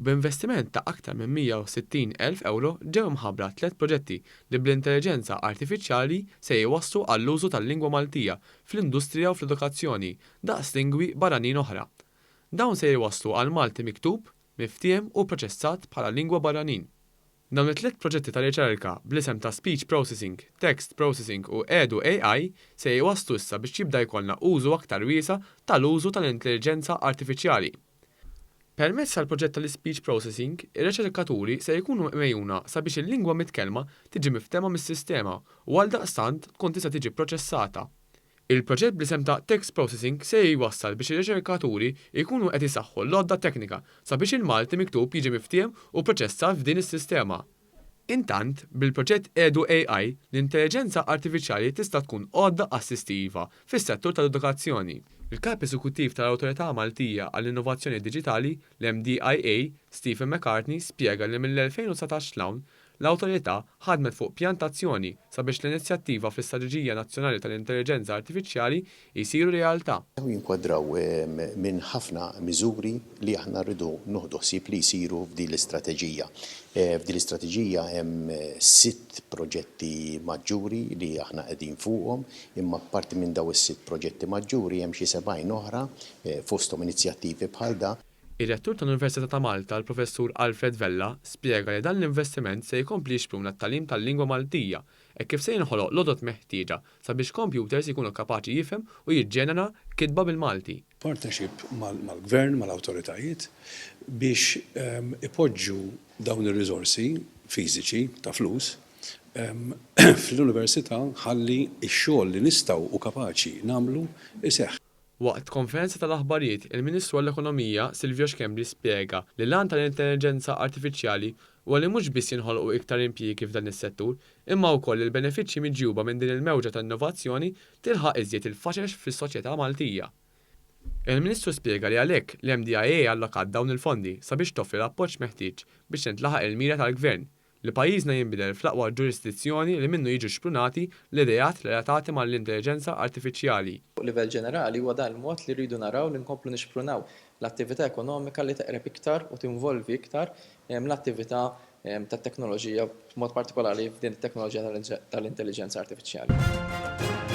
B'investiment ta' aktar minn 160,000 ewro ġew imħabbra tlett proġetti li bl-intelliġenza artifiċjali se jwasslu għall-użu tal-lingwa Maltija fl-industrija u fl-edukazzjoni daqs lingwi barranin oħra. Dawn se jwasslu għal Malti miktub, miftiehem u proċessat bħala lingwa barranin. Dawn it-tlett proġetti ta' riċerka bl-isem ta' Speech Processing, Text Processing u Edu AI se jwasslu issa biex jibda jkollna użu aktar wiesa' tal-użu tal-intelliġenza artifiċjali. Permezz tal-proġett tal-Ispeech Processing, ir-riċerkaturi se jkunu megħjuna sabiex il-lingwa mitkellma tiġi miftehma mis-sistema u għaldaqstant tkun tista' tiġi pproċessata. Il-proġett bl-isem ta' Text Processing se jwassal biex ir-riċerkaturi jkunu qed isaħħu l-għodda teknika sabiex il-Malti miktub jiġi miftiehem u pproċessat f'din is-sistema. Intant, bil-proġett Edu AI, l-intelliġenza artifiċjali tista' tkun għodda assistiva fis-settur tal-edukazzjoni. Il-Kap Eżekuttiv tal-Awtorità Maltija għall-Innovazzjoni Diġitali, l-MDIA, Stephen McCartney spjega li mill-2019 'l hawn, l-Awtorità ħadmet fuq pjan ta' azzjoni sabiex l-inizjattiva fl-Istrateġija Nazzjonali tal-Intelliġenza Artifiċjali jsiru realtà. Dawn jinkwadraw minn ħafna miżuri li aħna rridu noħdu ħsieb li jsiru f'din l-istrateġija. F'din l-istrateġija hemm sitt proġetti maġġuri li aħna qegħdin fuqhom, imma apparti minn dawn is-sitt proġetti maġġuri hemm xi 70 oħra, fosthom inizjattivi bħal da. Ir-Rettur tal-Università ta' Malta, l-Professur Alfred Vella, spjega li dan l-investiment se jkompli jixpruna t-tagħlim tal-lingwa Maltija hekk kif se jinħoloq l-għodod meħtieġa sabiex kompjuters ikunu kapaċi jifhem u jiġġenera kitba bil-Malti. Partnership mal-Gvern, mal-awtoritajiet biex ipoġġu dawn ir-riżorsi fiżiċi ta' flus fl-Università ħalli x-xogħol li nistgħu u kapaċi nagħmlu jseħħ. Waqt konferenza tal-aħbarijiet, il-Ministru għall-Ekonomija, Silvio Schembri spjega li l-għan tal-intelliġenza artifiċjali huwa li mhux biss jinħolqu iktar impjiegi f'dan is-settur, imma wkoll li l-benefiċċji miġjuba minn din il-mewġa ta' innovazzjoni tilħaq iżjed il-faxex fis-soċjetà Maltija. Il-Ministru spjega li għalhekk l-MDIA allokat dawn il-fondi sabiex toffri l-appoġġ meħtieġ biex tintlaħaq il-mira tal-Gvern li pajjiżna jinbidel fl-aqwa ġurisdizzjoni li minnu jiġu xprunati l-ideat relatati mal-intelliġenza artifiċjali. Fuq livell ġenerali huwa dan il-mod li rridu naraw li nkomplu nixprunaw l-attività ekonomika li teqreb iktar u tinvolvi iktar l-attività tat-teknoloġija b'mod partikolari f'din it-teknoloġija tal-intelliġenza artifiċjali.